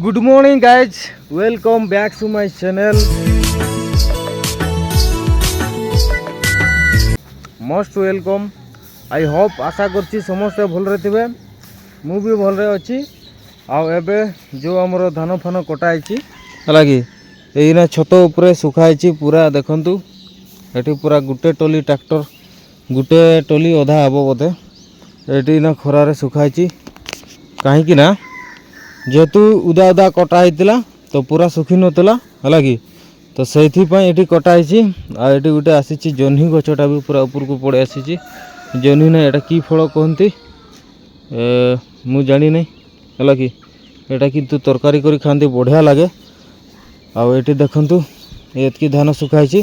Good morning guys, welcome back to my channel. Most welcome. I hope, ଆଶା କରୁଛି ସମସ୍ତେ ଭଲରେ ଥିବେ। ମୁଁ ବି ଭଲରେ ଅଛି। ଆଉ ଏବେ ଯେଉଁ ଆମର ଧାନ ଫାନ କଟା ହେଇଛି, ହେଲା କି, ଏଇନା ଛତ ଉପରେ ଶୁଖା ହେଇଛି ପୁରା। ଦେଖନ୍ତୁ, ଏଠି ପୁରା ଗୋଟେ ଟଲି ଟ୍ରାକ୍ଟର, ଗୋଟେ ଟଲି ଅଧା ହେବ ବୋଧେ, ଏଠି ନା ଖରାରେ ଶୁଖା ହେଇଛି। କାହିଁକି ନା ଯେହେତୁ ଉଦା ଉଦା କଟା ହେଇଥିଲା ତ ପୁରା ଶୁଖି ନଥିଲା, ହେଲା କି, ତ ସେଇଥିପାଇଁ ଏଠି କଟା ହେଇଛି। ଆଉ ଏଠି ଗୋଟେ ଆସିଛି ଜହ୍ନି ଗଛଟା ବି ପୁରା ଉପରକୁ ପଳେଇ ଆସିଛି। ଜହ୍ନି ନା ଏଇଟା କି ଫଳ କୁହନ୍ତି, ମୁଁ ଜାଣିନାହିଁ, ହେଲା କି। ଏଇଟା କିନ୍ତୁ ତରକାରୀ କରି ଖାଆନ୍ତି, ବଢ଼ିଆ ଲାଗେ। ଆଉ ଏଠି ଦେଖନ୍ତୁ, ଏତିକି ଧାନ ଶୁଖା ହେଇଛି।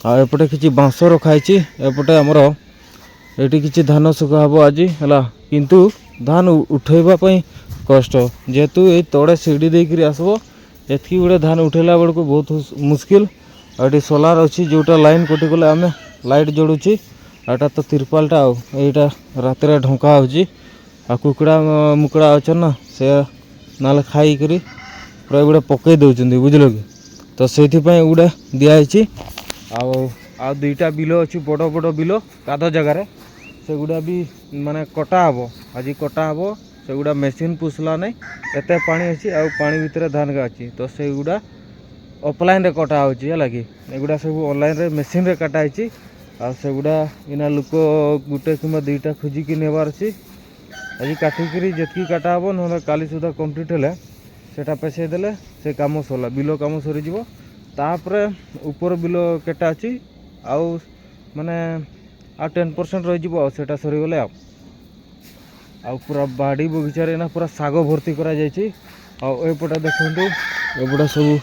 ଆଉ ଏପଟେ କିଛି ବାଉଁଶ ରଖା ହେଇଛି। ଏପଟେ ଆମର ଏଠି କିଛି ଧାନ ଶୁଖା ହେବ ଆଜି, ହେଲା। କିନ୍ତୁ ଧାନ ଉଠେଇବା ପାଇଁ କଷ୍ଟ, ଯେହେତୁ ଏଇ ତଳେ ସିଡ଼ି ଦେଇକିରି ଆସିବ। ଏତିକି ଗୁଡ଼େ ଧାନ ଉଠେଇଲା ବେଳକୁ ବହୁତ ମୁସ୍କିଲ। ଆଉ ଏଠି ସୋଲାର ଅଛି, ଯେଉଁଟା ଲାଇନ୍ କଟିଗଲେ ଆମେ ଲାଇଟ୍ ଜଳୁଛି। ଆଉ ଏଇଟା ତ ତିରପାଲଟା, ଆଉ ଏଇଟା ରାତିରେ ଢଙ୍କା ହେଉଛି। ଆଉ କୁକୁଡ଼ା ମୁକୁଡ଼ା ଅଛନ୍ ନା, ସେ ନହେଲେ ଖାଇକରି ପୁରା ଏଗୁଡ଼ା ପକେଇ ଦେଉଛନ୍ତି, ବୁଝିଲ କି। ତ ସେଇଥିପାଇଁ ଏଗୁଡ଼ା ଦିଆହେଇଛି। ଆଉ ଦୁଇଟା ବିଲ ଅଛି, ବଡ଼ ବଡ଼ ବିଲ କାଦ ଜାଗାରେ, ସେଗୁଡ଼ା ବି ମାନେ କଟା ହେବ, ଆଜି କଟା ହେବ। ସେଗୁଡ଼ା ମେସିନ୍ ପୁଷିଲା ନାହିଁ, ଏତେ ପାଣି ଅଛି ଆଉ ପାଣି ଭିତରେ ଧାନ ଅଛି। ତ ସେଇଗୁଡ଼ା ଅଫଲାଇନ୍ରେ କଟା ହେଉଛି, ହେଲା କି। ଏଗୁଡ଼ା ସବୁ ଅନଲାଇନ୍ରେ ମେସିନ୍ରେ କଟା ହେଇଛି। ଆଉ ସେଗୁଡ଼ା ଏଇନା ଲୋକ ଗୋଟେ କିମ୍ବା ଦୁଇଟା ଖୋଜିକି ନେବାର ଅଛି। ଆଜି କାଟିକିରି ଯେତିକି କାଟା ହେବ, ନହେଲେ କାଲି ସୁଦ୍ଧା କମ୍ପ୍ଲିଟ୍ ହେଲେ ସେଟା ପେସେଇ ଦେଲେ ସେ କାମ ସରିଲା, ବିଲ କାମ ସରିଯିବ। ତାପରେ ଉପର ବିଲ କେଟା ଅଛି, ଆଉ ମାନେ ଆଉ 10% ରହିଯିବ। ଆଉ ସେଟା ସରିଗଲେ ଆଉ ପୁରା ବାଡ଼ି ବଗିଚାରେ ନା ପୁରା ଶାଗ ଭର୍ତ୍ତି କରାଯାଇଛି। ଆଉ ଏପଟେ ଦେଖନ୍ତୁ, ଏପଟେ ସବୁ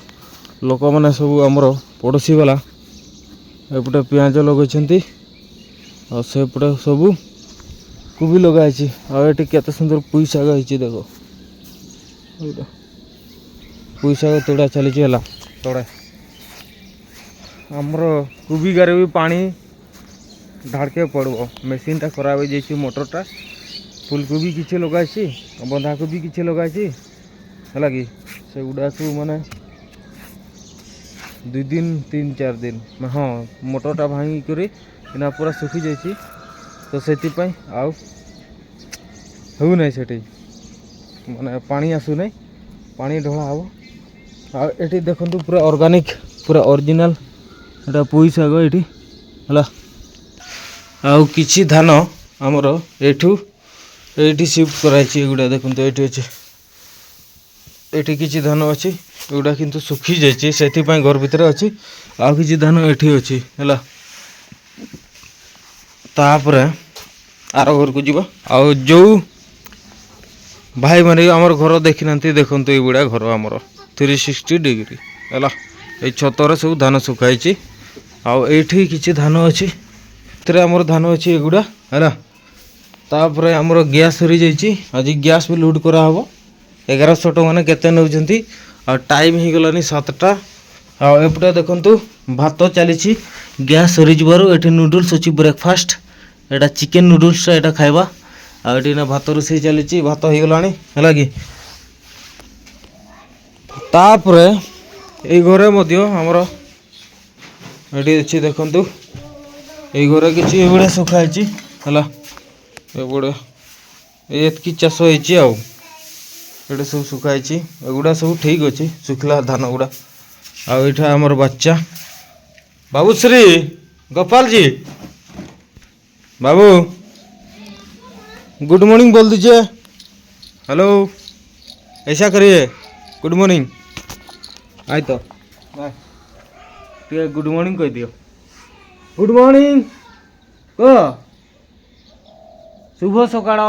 ଲୋକମାନେ ସବୁ ଆମର ପଡ଼ୋଶୀ ବାଲା ଏପଟେ ପିଆଜ ଲଗେଇଛନ୍ତି ଆଉ ସେପଟେ ସବୁ କୋବି ଲଗା ହେଇଛି। ଆଉ ଏଠି କେତେ ସୁନ୍ଦର ପୁଇ ଶାଗ ହେଇଛି ଦେଖ। ଏଇଟା ପୁଇ ଶାଗ ତୋଡ଼ା ଚାଲିଛି, ହେଲା। ତଳେ ଆମର କୋବି ଗାରେ ବି ପାଣି ଢାଡ଼କେ ପଡ଼ିବ। ମେସିନ୍ଟା ଖରାପ ହେଇଯାଇଛି, ମୋଟରଟା। ଫୁଲକୋବି କିଛି ଲଗାଇଛି, ବନ୍ଧାକୋବି କିଛି ଲଗାଇଛି, ହେଲା କି। ସେଗୁଡ଼ା ସବୁ ମାନେ 2 ଦିନ, 3-4 ଦିନ, ହଁ, ମୋଟରଟା ଭାଙ୍ଗିକରି ଏଇନା ପୁରା ଶୁଖିଯାଇଛି। ତ ସେଥିପାଇଁ ଆଉ ହେଉନାହିଁ, ସେଠି ମାନେ ପାଣି ଆସୁନାହିଁ, ପାଣି ଢଳା ହେବ। ଆଉ ଏଠି ଦେଖନ୍ତୁ, ପୁରା ଅର୍ଗାନିକ୍, ପୁରା ଅରିଜିନାଲ୍ ଏଟା ପୁଇ ଶାଗ ଏଠି, ହେଲା। ଆଉ କିଛି ଧାନ ଆମର ଏଠୁ ଏଇଠି ସିଫ୍ଟ କରାହେଇଛି। ଏଗୁଡ଼ା ଦେଖନ୍ତୁ, ଏଇଠି ଅଛି, ଏଠି କିଛି ଧାନ ଅଛି। ଏଗୁଡ଼ା କିନ୍ତୁ ଶୁଖି ଯାଇଛି, ସେଥିପାଇଁ ଘର ଭିତରେ ଅଛି। ଆଉ କିଛି ଧାନ ଏଠି ଅଛି, ହେଲା। ତାପରେ ଆର ଘରକୁ ଯିବା। ଆଉ ଯେଉଁ ଭାଇମାନେ ଆମର ଘର ଦେଖିନାହାନ୍ତି, ଦେଖନ୍ତୁ, ଏଇଗୁଡ଼ା ଘର ଆମର 360 ଡିଗ୍ରୀ, ହେଲା। ଏଇ ଛତରେ ସବୁ ଧାନ ଶୁଖା ହେଇଛି। ଆଉ ଏଇଠି କିଛି ଧାନ ଅଛି, ଏଥିରେ ଆମର ଧାନ ଅଛି ଏଗୁଡ଼ା, ହେଲା। ତାପରେ ଆମର ଗ୍ୟାସ୍ ସରିଯାଇଛି, ଆଜି ଗ୍ୟାସ୍ ବି ଲୋଡ଼୍ କରାହେବ। 1100 ଟଙ୍କା ନା କେତେ ନେଉଛନ୍ତି। ଆଉ ଟାଇମ୍ ହେଇଗଲାନି 7ଟା। ଆଉ ଏପଟେ ଦେଖନ୍ତୁ, ଭାତ ଚାଲିଛି। ଗ୍ୟାସ୍ ସରିଯିବାରୁ ଏଠି ନୁଡୁଲ୍ସ ଅଛି, ବ୍ରେକଫାଷ୍ଟ। ଏଇଟା ଚିକେନ୍ ନୁଡୁଲ୍ସଟା, ଏଇଟା ଖାଇବା। ଆଉ ଏଠି ନା ଭାତ ରୋଷେଇ ଚାଲିଛି, ଭାତ ହେଇଗଲାଣି, ହେଲା କି। ତାପରେ ଏଇ ଘରେ ମଧ୍ୟ ଆମର ଏଠି ଅଛି, ଦେଖନ୍ତୁ, ଏଇ ଘରେ କିଛି ଏଭଳିଆ ଶୁଖା ହେଇଛି, ହେଲା। ଏଗୁଡ଼ା ଏତିକି ଚାଷ ହେଇଛି। ଆଉ ଏଠି ସବୁ ଶୁଖା ହେଇଛି, ଏଗୁଡ଼ା ସବୁ ଠିକ୍ ଅଛି ଶୁଖିଲା ଧାନ ଗୁଡ଼ା। ଆଉ ଏଇଟା ଆମର ବାଚ୍ଚା ବାବୁଶ୍ରୀ ଗୋପାଲजी। बाबू, गुड मॉर्निंग बोल दीजिए। हेलो, ऐसा करिए, गुड मॉर्निंग। आए तो ଟିକେ ଗୁଡ୍ ମର୍ଣ୍ଣିଂ କହିଦିଅ। ଗୁଡ୍ ମର୍ଣ୍ଣିଂ କହ, ଶୁଭ ସକାଳ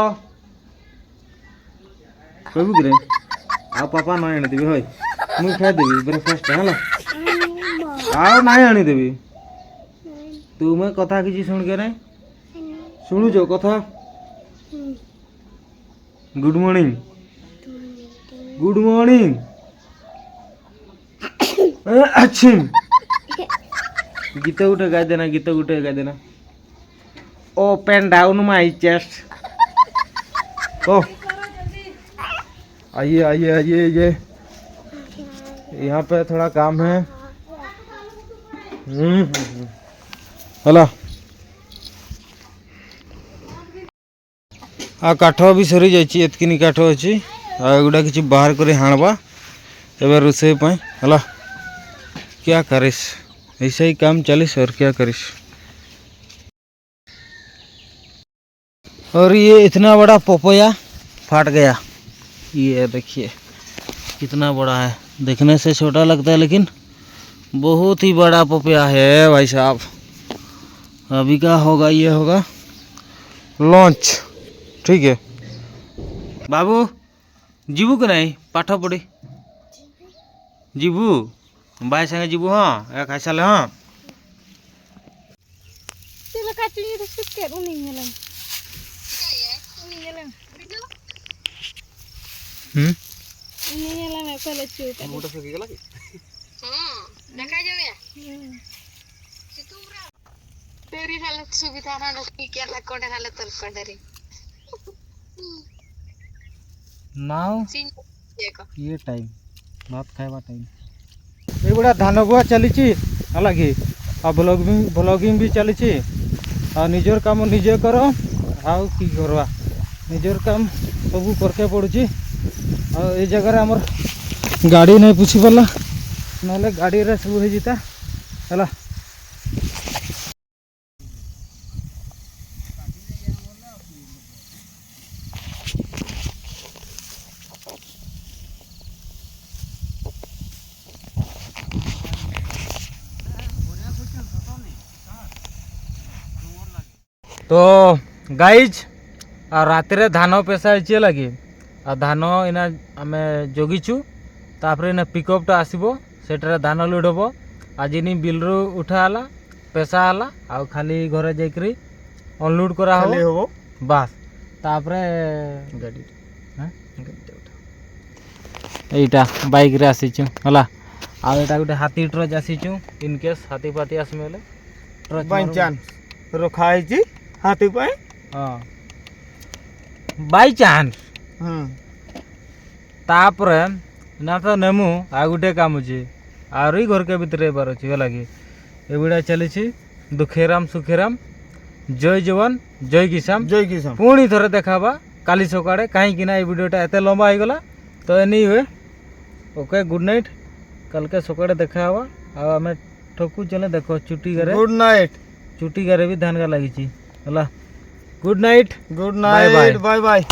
କହିବୁ କିରେ? ଆଉ ପାପା ନାଇଁ ଆଣିଦେବି, ହଇ ମୁଁ ଖାଇଦେବି ବ୍ରେକଫାଷ୍ଟଟା, ହେଲା। ଆଉ ନାଇଁ ଆଣିଦେବି। ତୁମେ କଥା କିଛି ଶୁଣିକେ ନାଇଁ ଶୁଣୁଛ କଥା? Good morning, good morning. ଆଚ୍ଛା, ଗୀତ ଗୋଟେ ଗାଇଦେନା, ଗୀତ ଗୋଟେ ଗାଇଦେନା। Open down my chest କହ। आइए आइए आइए। ये यहाँ पे थोड़ा काम है। हम्म हम्म, हम्म। ହେଲା, ଆଉ କାଠ ବି ସରିଯାଇଛି। ଏତିକିନି କାଠ ଅଛି, ଆଉ ଏଗୁଡ଼ା କିଛି ବାହାର କରି ହାଣବା ଏବେ ରୋଷେଇ ପାଇଁ। ହେଲା, क्या करिस, ऐसे ही काम चालीस और क्या करिस। और ये इतना बड़ा पपैया फाट गया। ये देखिए, कितना बड़ा है। देखने से छोटा लगता है, लेकिन बहुत ही बड़ा पपैया है भाई साहब। अभी क्या होगा? ये होगा लॉन्च। ठीक है बाबू, ଯିବୁ କି ନାହିଁ ପାଠ ପଢ଼ି? ଯିବୁ? ଭାଇ ସାଙ୍ଗେ ଯିବୁ? ହଁ, ଏ ଖାଇସାରିଲେ। ହଁ। Chela kacungnya suket uni nyelam. Uni nyelam. ହୁଁ। Uni nyelam apa lucu tadi. দেখা যাবে। ಸುಬಿತಾರ ಕೊಂಡೆ ತಲ್ಕೊಂಡರಿ। Now ଇଏ ଟାଇମ୍ ଭାତ ଖାଇବା ଟାଇମ୍। ଏଇଗୁଡ଼ା ଧାନ ବୁହା ଚାଲିଛି, ହେଲା କି? ଆଉ ବ୍ଲଗିଂ ବି ଚାଲିଛି। ଆଉ ନିଜର କାମ ନିଜେ କର, ଆଉ କି କରବା? ନିଜର କାମ ସବୁ କରକେ ପଡ଼ୁଛି। ଆଉ ଏଇ ଜାଗାରେ ଆମର ଗାଡ଼ି ନାଇଁ ପୁଛି ପାରିଲା, ନହେଲେ ଗାଡ଼ିରେ ସବୁ ହେଇଯିତା। ହେଲା। ତ ଗାଇଜ୍, ଆଉ ରାତିରେ ଧାନ ପେସା ହେଇଛି, ହେଲା କି? ଆଉ ଧାନ ଏଇନା ଆମେ ଜଗିଛୁ। ତାପରେ ଏଇନା ପିକଅପ୍ଟା ଆସିବ, ସେଟାରେ ଧାନ ଲୋଡ଼ ହେବ। ଆଜି ନି ବିଲରୁ ଉଠା ହେଲା, ପେସା ହେଲା, ଆଉ ଖାଲି ଘରେ ଯାଇକରି ଅନଲୋଡ଼ କରାହବ। ହବ। ବାସ୍, ତାପରେ ଗାଡ଼ି। ହାଁ? ଏଇଟା ବାଇକ୍ରେ ଆସିଛୁ, ହେଲା। ଆଉ ଏଇଟା ଗୋଟେ ହାତୀ ଟ୍ରଚ୍ ଆସିଛୁ, ଇନ୍ କେସ୍ ହାତୀ ଫାତି ଆସିବେ ହେଲେ ଟ୍ରଚ୍। ବାଇ ଚାନ୍ସ ରଖା ହେଇଛି ହାତୀ ପାଇଁ। ହଁ, ବାଇ ଚାନ୍ସ। ତାପରେ ନା ତ ନେମୁ, ଆଉ ଗୋଟେ କାମ ଅଛି, ଆହୁରି ଘରକେ ଭିତରେ ଏବାର ଅଛି, ହେଲା କି? ଏଗୁଡ଼ା ଚାଲିଛି। ଦୁଃଖେରାମ ସୁଖେରାମ, ଜୟ ଯବାନ ଜୟ କିଷାନ। ଜୟ କିଷାନ। ପୁଣି ଥରେ ଦେଖାବା କାଲି ସକାଳେ, କାହିଁକି ନା ଏଇ ଭିଡ଼ିଓଟା ଏତେ ଲମ୍ବା ହେଇଗଲା। ତ any we, okay, good night. କାଲକେ ସକାଳେ ଦେଖା ହେବା। ଆଉ ଆମେ ଠକୁଛେ, ଦେଖ ଚୁଟି ଗାରେ। Good night. ଚୁଟି ଗାରେ ବି ଧାନ ଗା ଲାଗିଛି। ହେଲା, good night. Good Bye bye. Night, bye bye.